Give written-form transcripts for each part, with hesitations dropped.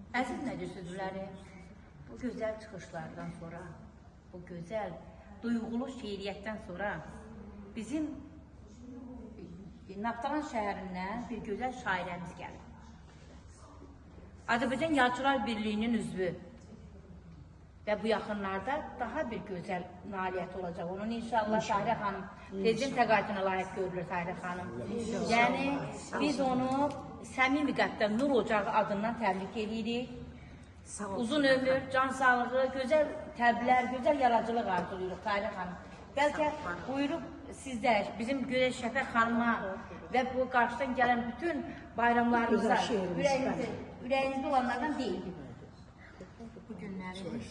Əziz məclis üzvləri, bu gözəl çıxışlardan sonra, bu gözəl duyğulu şeiriyyətdən sonra bizim Naftalan şəhərindən bir gözəl şairəmiz gəlib. Azərbaycan Yazıçılar Birliyinin üzvü və bu yaxınlarda daha bir gözəl nailiyyəti olacaq. Onun inşallah Tahirə xanım prezident təqaüdünə layiq görülür Tahirə xanım. Yəni biz onu səmimi qəlbdən Nur Ocağı adından təbrik edirik. Uzun ömür, can sağlığı, gözəl təblər, gözəl yaradıcılıq arzulayırıq Tahirə xanım. Bəlkə buyurub siz də bizim gözəl Şəfəq xanıma və bu qarşıdan gələn bütün bayramlarımıza ürəyinizdə olanlardan deyil. Bu günləri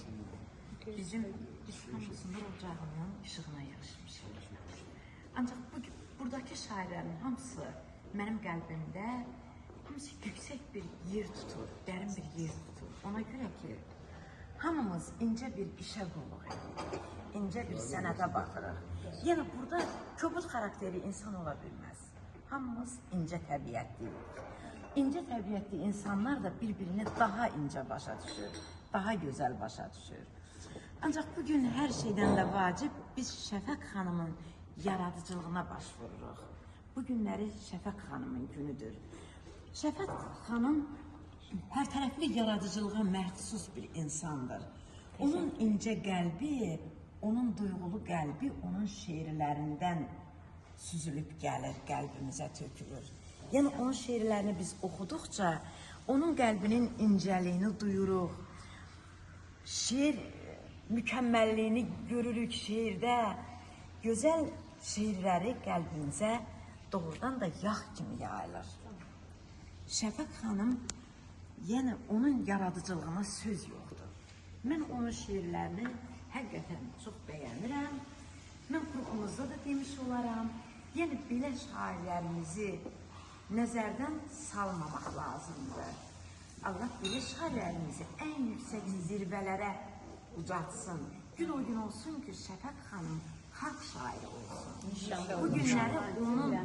biz hamımız Nur Ocağının işığına yığışmışıq. Ancaq buradakı şairlərin hamısı mənim qəlbimdə hamısı yüksək bir yer tutur, dərin bir yer tutur. Ona görə ki, hamımız incə bir işə qulluq edirik, incə bir sənətə baxırıq. Yəni burada kobud xarakteri insan ola bilməz. Hamımız incə təbiətliyik. İncə təbiətli insanlar da bir-birini daha incə başa düşür, daha gözəl başa düşür. Ancaq bugün hər şeydən də vacib biz Şəfəq xanımın yaradıcılığına baş vururuq. Bu günləri Şəfəq xanımın günüdür. Şəfəq xanım hər tərəfli yaradıcılığa məxsus bir insandır. Onun incə qəlbi, onun duyğulu qəlbi onun şeirlərindən süzülüb gəlir, qəlbimizə tökülür. Yəni onun şeirlərini biz oxuduqca onun qəlbinin incəliyini duyuruq. Şeir mükəmməlliyini görürük şeirdə. Gözəl şeirləri qəlbimizə doğrudan da yağ kimi yayılır. Şəfəq xanım, yəni onun yaradıcılığına söz yoxdur. Mən onun şeirlərini həqiqətən çox bəyənirəm. Mən qrupumuzda da demiş olaram. Yəni belə şairlərimizi nəzərdən salmamaq lazımdır. Allah belə şairlərimizi ən yüksək zirvələrə ucatsın. Gün o gün olsun ki, Şəfəq xanım xalq şairi olsun. İnşallah. Bu günləri onun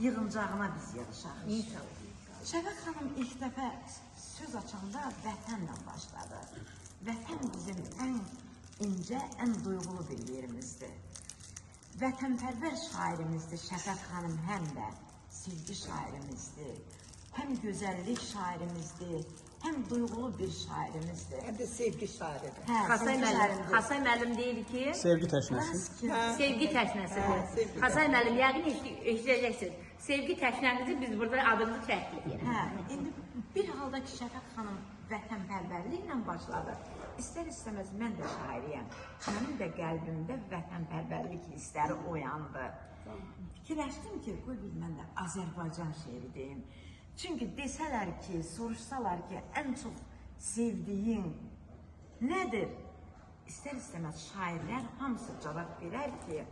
yığıncağına biz yığışaq. İnşallah. Şəfəq xanım ilk dəfə söz açanda vətənlə başladı. Vətən bizim ən incə, ən duyğulu bir yerimizdir. Vətənpərvər şairimizdir Şəfəq xanım, həm də sevgi şairimizdir, həm gözəllik şairimizdir, həm duyğulu bir şairimizdir. Həm də sevgi şairidir. Hə, Xasay sevgi müəllim, şairimizdir. Xasay müəllim deyir ki, Sevgi təşnəsi. Sevgi təşnəsidir. Sevgi Xasay müəllim, yəqin eşidəcəksiniz. Sevgi təşnənizi biz burada adınızı çəkdik. Hə, indi bir halda ki, Şəfəq xanım vətənpərvərliklə başladı. İstər-istəməz mən də şairiyəm. Mənim də qəlbimdə vətənpərvərlik hissləri oyandı. Fikirləşdim ki, qoy bir mən də Azərbaycan şeiri deyim. Çünki desələr ki, soruşsalar ki, ən çox sevdiyin nədir? İstər-istəməz şairlər hamısı cavab verər ki,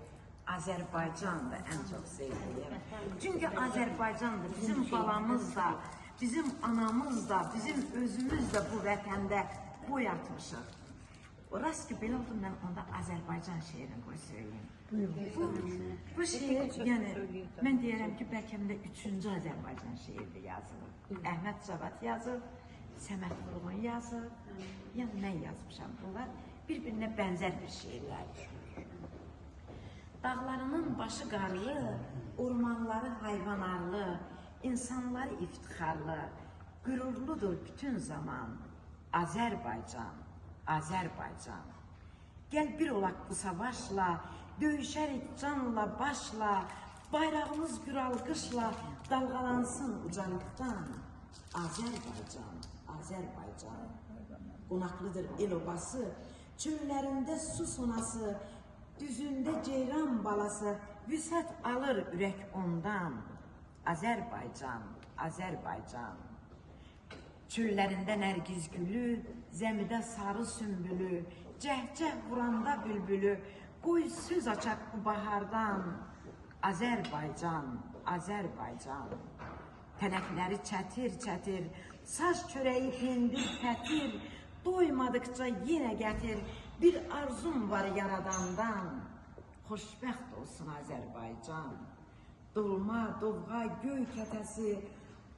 Azərbaycandır ən çox sevdiyim. Çünki Azərbaycandır, bizim balamız da, bizim anamız da, bizim özümüz də bu vətəndə boy atmışıq. Rast ki, belə oldu, mən onda Azərbaycan şeirini qoy söyləyim. Bu şeir, yəni mən deyərəm ki, bəlkə də 3-cü Azərbaycan şeiri yazılıb. Əhməd Cavad yazıb, Səməd Vurğun yazıb, yəni mən yazmışam. Bunlar bir-birinə bənzər bir şeirlərdir. Dağlarının başı qarlı, ormanları hayvanarlı, insanları iftixarlı, qürurludur bütün zaman. Azərbaycan, Azərbaycan. Gəl bir olaq bu savaşla, döyüşərik canla başla, bayrağımız gür alqışla dalğalansın ucalıqdan. Azərbaycan, Azərbaycan. Qonaqlıdır el obası, çöllərində su sonası, düzündə ceyran balası, vüsət alır ürək ondan. Azərbaycan, Azərbaycan. Çöllərində nərgiz gülü, zəmidə sarı sümbülü, cəhcəh vuranda bülbülü, qoy söz açaq bu bahardan. Azərbaycan, Azərbaycan. Tənəkləri çətir çətir, saç çörəyi pendir pətir, doymadıqca yenə gətir, bir arzum var yaradandan. Xoşbəxt olsun Azərbaycan. Dolma, dovğa, göy kətəsi,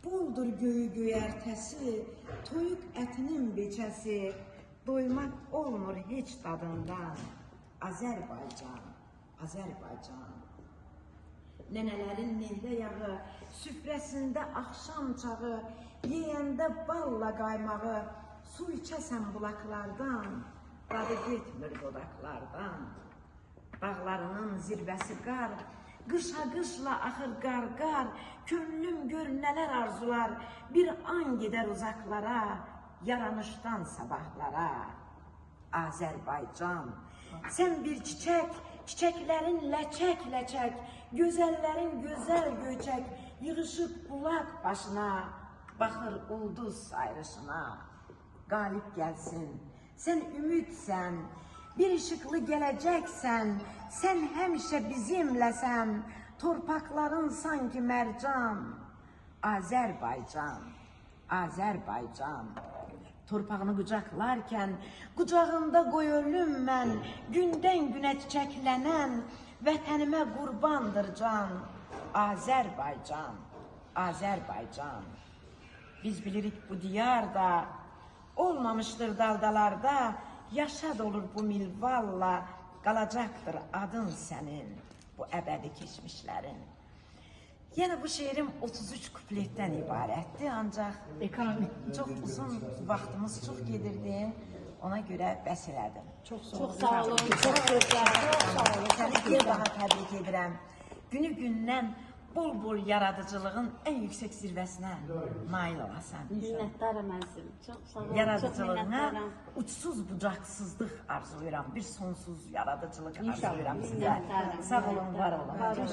Boldur göyü göyərtəsi, toyuq ətinin beçəsi, doymaq olmur heç dadından. Azərbaycan, Azərbaycan. Nənələrin nehrə yağı, süfrəsində axşam çağı, yeyəndə balla qaymağı, su içəsən bulaqlardan, dadı getmir dodaqlardan. Dağlarının zirvəsi qar, qışa qışla axır qar qar, könlüm gör nələr arzular, bir an gedər uzaqlara, yaranışdan sabahlara. Azərbaycan, sən bir çiçək, çiçəklərin ləçək-ləçək, gözəllərin gözəl göyçək, yığışıb bulaq başına, baxır ulduz sayrışına. Qalib gəlsin, sən ümidsən, bir işıqlı gələcəksən, sən həmişə bizimləsən, torpaqların sanki mərcan. Azərbaycan, Azərbaycan. Torpağını qucaqlarkən, qucağında qoy ölüm mən, gündən günə çiçəklənən, vətənimə qurbandır can. Azərbaycan, Azərbaycan. Biz bilirik bu diyarda, olmamışdır daldalarda, yaşa dolur bu milvalla, qalacaqdır adın sənin, bu əbədi keçmişlərin. Yəni bu şeirim 33 kupletdən ibarətdir, ancaq Ekonomi. çox uzun vaxtımız çox gedirdi, ona görə bəs elədim. Çox sağ olun. Çox gözəl. Çox sağ olun. Səni bir daha təbrik edirəm. Günü gündən bol-bol yaradıcılığın ən yüksək zirvəsinə nail olasan. Minnətdaram əzizim. Çox sağ olun. Çox Yaradıcılığına minnətdaram. uçsuz bucaqsızlıq arzulayıram. Bir sonsuz yaradıcılıq arzulayıram sizə. Minnətdaram. Sağ olun, var olun. Var olun.